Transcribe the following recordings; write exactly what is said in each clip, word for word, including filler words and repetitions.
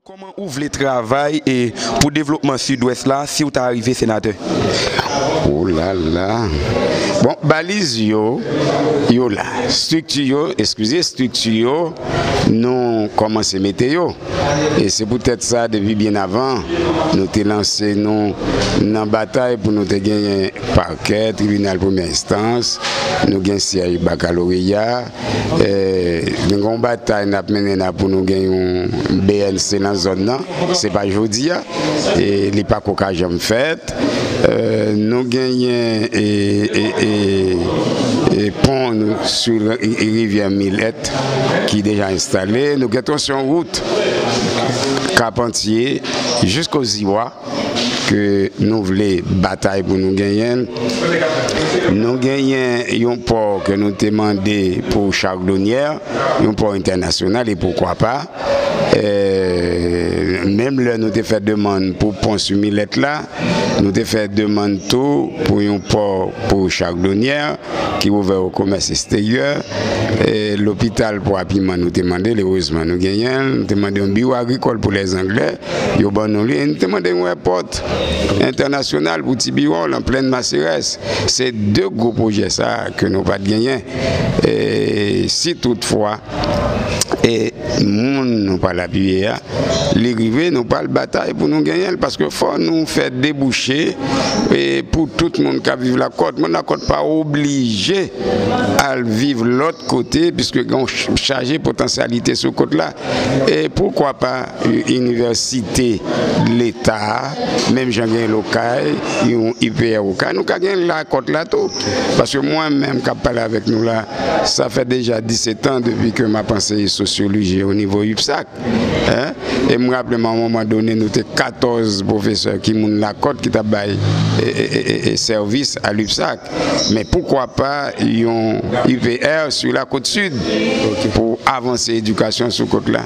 Kòman ou vle travay e pou devlopman Sidwès la si w ta rive senatè? O la la. Bon, baliz yo, yo la. Estrikti yo, eskize, estrikti yo, nou kòmanse mete yo. E se poutèt sa, depi byen avan, nou te lanse nou nan batay pou nou te genyen pakè, tribinal premyè enstans, nou gen syèj bakaloreya, e, nou gen yon batay n ap mennen la pou nou gen yon B N C nan zòn nan. Se pa jodi a, e li pako ka janm fèt. E, nou genyen, e, e, e, e, pon nou sou ri-, rivyè Milèt ki deja enstale. Nou gen twansyon wout Kapantye jisko Ziwa ke nou vle batay pou nou genyen l. Nou genyen yon pò ke nou te mande pou Chardonnière, yon pò entènasyonal, e poukwa pa. E, menm lè nou te fè demann pou pon sou Milèt la, nou te fè demann tou pou yon pò pou Chardonnière ki ouvè o komès eksteryè. E, lopital pou Apiman, nou te mande l, erezman nou genyen l. Nou te mande yon biwo agrikòl pou Lèzanglè, yo ban nou li. E nou te mande yon èpòt entènasyonal pou Ti Biwòl, an plèn Maserès. Se de gwo pwojè sa a ke nou pa t genyen. E si toutfwa, e moun nou pral apiye a, li rive, nou pral batay pou nou genyen l, paske fò nou fè debouche, e pou tout moun k ap viv Lakòt. Moun Lakòt pa oblije al viv lòt kote, piske gen yon ch-, chaje potansyalite sou kot la. E poukwa pa inivèsite Leta a, menm jan gen Okay, yon I P R Okay, nou ka gen Lakòt la tou. Paske mwen menm k ap pale avèk nou la, sa fè deja disèt an depi ke m ap anseye sosyoloji o nivo UPSAC. Hein? E m raple m, a yon moman done, nou te katòz pwofesè ki moun Lakòt ki t ap bay, e, e, e, e, e, sèvis a l'UPSAC. Men poukwa pa yon I P R sou Lakòt Sid pou avanse edikasyon sou kot la?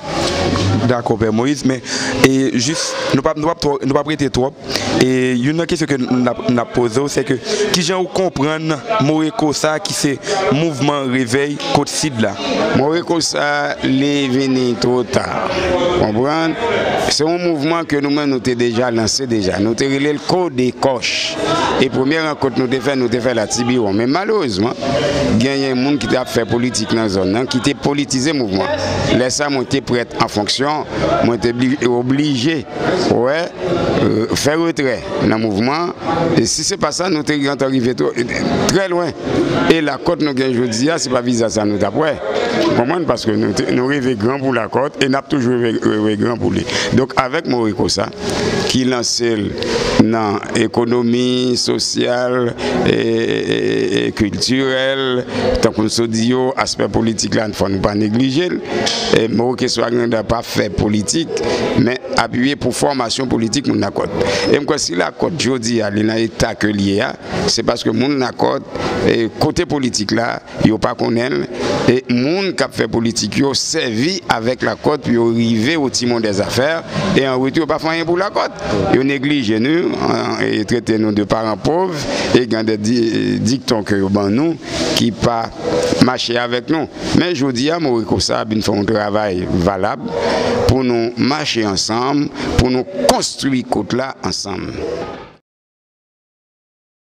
Dakò, Pè Moyiz, men, e, jis, nou p ap, nou p ap twò, nou p ap rete twòp. E youn nan kesyon ke n ap, n ap poze w, se ke kijan ou konprann Moreco sa ki se mouvman revèy kot Sid la? Moreco sa, li vini twò ta. Konprann? Se yon mouvman ke nou menm nou te deja lanse deja. Nou te rele l Kodekòch. E premye rankont nou te fè, nou te fè l a Tibiwon. Men malerezman, genyen moun ki t ap fè politik nan zòn nan ki te politize mouvman. Lè sa, mwen te prèt an fonksyon, mwen te bli-, oblije, wè, e, fè retrè nan mouvman. E si se pa sa, nou te gentan rive twò, e, trè lwen. E Lakòt nou gen jodi a, se pa vizaj sa nou t ap wè. Ou konprann? Paske nou te, nou reve gran pou Lakòt e n ap toujou reve, reve gran pou li. Donk, avèk Moreco sa, ki lanse l nan ekonomi, sosyal, e, e, e, e kiltirèl, tankou n sot di yo, aspè politik la, fò nou pa neglije l. E Maurice Wagner pa fè politik, men apiye pou fòmasyon politik moun Lakòt. E m kwè si Lakòt jodi a, li nan eta ke l ye a, se paske moun Lakòt, e, kote politik la, yo pa konnen l. E moun k ap fè politik yo sèvi avèk Lakòt pou yo rive o timon dè zafè, e an retou, yo pa fè anyen pou Lakòt. Yo neglije nou, an, e trete nou de paran pòv, e gen de di-, dikton ke yo ban nou ki pa mache avèk nou. Men jodi a, Moreco sa vin fè yon travay valab pou nou mache ansanm, pou nou konstwi kot la ansanm.